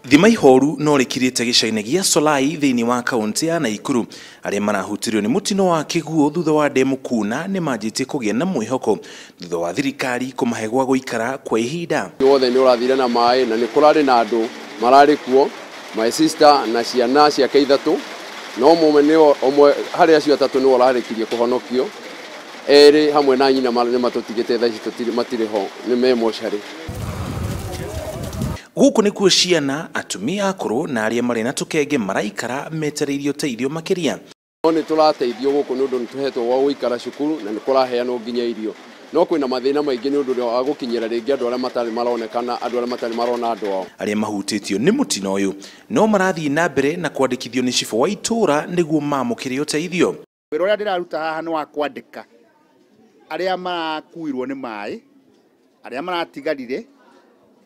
Thima ihoru no rĩkirĩte gĩcagi-inĩ gĩa Solai thĩinĩ wa kaunti ya Naikuru. Arĩa marahutirio nĩ mũtino wa kĩguũ thutha wa ndemu kuna nĩ manjĩtie kũgĩa na mwĩhoko thutha wa thirikari kũmahe gwa gũikara kwa ihinda. Wothe nĩ ũrathire na maĩ na nĩ kũrarĩ na andũ mararĩ kuo, my sister na ciana ciake ithatũ, no mũme nĩ ũmwe harĩ acio atatũ nĩwe ũrarĩkirie kũhonokio, erĩ hamwe na nyina nĩ matũtigĩte thaa ici matirĩ ho, nĩ me mocarĩ. Gũkũ nĩkuo ciana, atumia akũrũ na arĩa marĩ na tũkenge maraikara metereirie ũteithio makĩria. No nĩ tũrateithio gũkũ nĩ ũndũ nĩ tũhetwo gwa gũikara cukuru na nĩ kũraheanwo nginya irio. No kwĩna mathĩna maingĩ nĩ ũndũ wa gũkinyĩra rĩngĩ andũ arĩa matarĩ maronekana, andũ arĩa matarĩ marona andũ ao. Arĩa mahutĩtio nĩ mũtino ũyũ no marathiĩ na mbere na kwandĩkithio nĩ cibũ wa itũũra nĩguo mamũkĩre ũteithio. Wĩra ũrĩa ndĩraruta haha nĩ wa kwandĩka arĩa marakuirwo nĩ maĩ, arĩa maratigarire,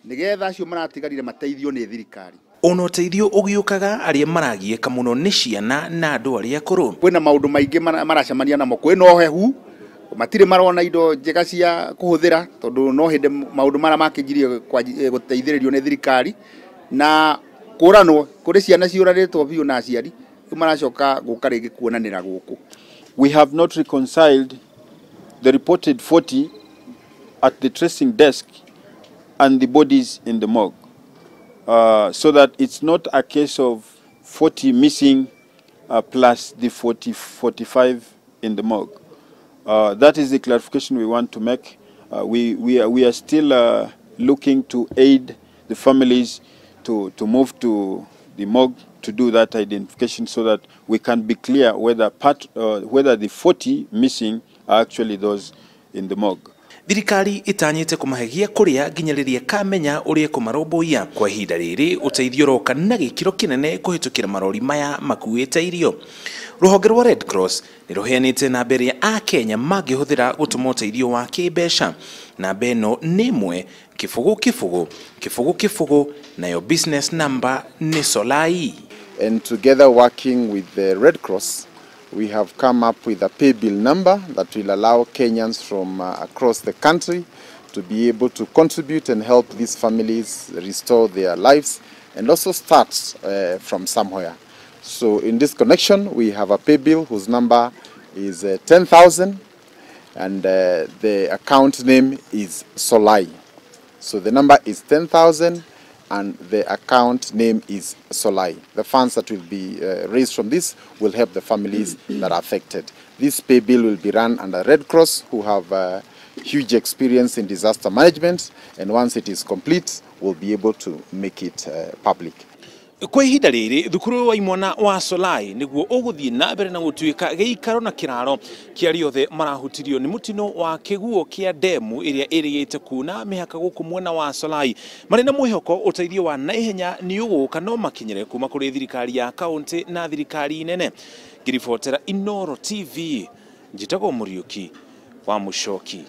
nĩgetha acio maratigarire mateithio nĩ thirikari. Ona ũteithio ũgĩũkaga arĩa maragiĩka mũno nĩ ciana na andũ arĩa akũrũ. Kwĩna maũndũ maingĩ maracemania namo, kwĩna ũhehu, matirĩ marona indo njega cia kũhũthĩra tondũ no hĩndĩ maũndũ mara makĩnjirie gũteithĩrĩrio nĩ thirikari, na kũranwo kũrĩ ciana ciũrarĩtwo biũ na aciari rĩu maracoka gũka rĩngĩ kuonanĩra gũkũ. We have not reconciled the reported 40 at the tracing desk and the bodies in the morgue, so that it's not a case of 40 missing plus the 45 in the morgue. That is the clarification we want to make. We are still looking to aid the families to move to the morgue to do that identification so that we can be clear whether, whether the 40 missing are actually those in the morgue. Thirikari itanyĩte kũmahegia kũrĩa nginya rĩrĩa kamenya ũrĩa kũmarũmbũiya. Kwa ihinda rĩrĩ ũteithio ũroka na gĩkĩro kĩnene kũhĩtũkĩra marori maya makuĩte irio. Rũhonge rwa Red Cross nĩ rũheanĩte namba ĩrĩa Akenya mangĩhũthĩra gũtũma ũteithio wa kĩmbeca. Namba ĩno nĩ 1 0 0 0 0, nayo business number nĩ Solai. And together working with the Red Cross, we have come up with a pay bill number that will allow Kenyans from across the country to be able to contribute and help these families restore their lives and also start from somewhere. So in this connection, we have a pay bill whose number is 10,000 and the account name is Solai. So the number is 10,000 and the account name is Solai. The funds that will be raised from this will help the families that are affected. This pay bill will be run under Red Cross, who have huge experience in disaster management, and once it is complete, we'll be able to make it public. Kwa ihinda rĩrĩ thukuru wa imwana wa Solai nĩguo ũgũthiĩ na mbere na gũtuĩka gĩikaro na kĩraro kĩa arĩa othe marahutirio nĩ mũtino wa kĩguũ kĩa ndemu ĩrĩa ĩrĩgĩte kuna mĩhaka gũkũ mwena wa Solai. Marĩ na mwĩhoko ũteithio wa naihenya nĩ ũgũka no makinyĩre kuma kũrĩ thirikari ya kaunti na thirikari nene. Ngĩribotera Inooro TV, njĩtagwo Mũriũki wa Mũcoki.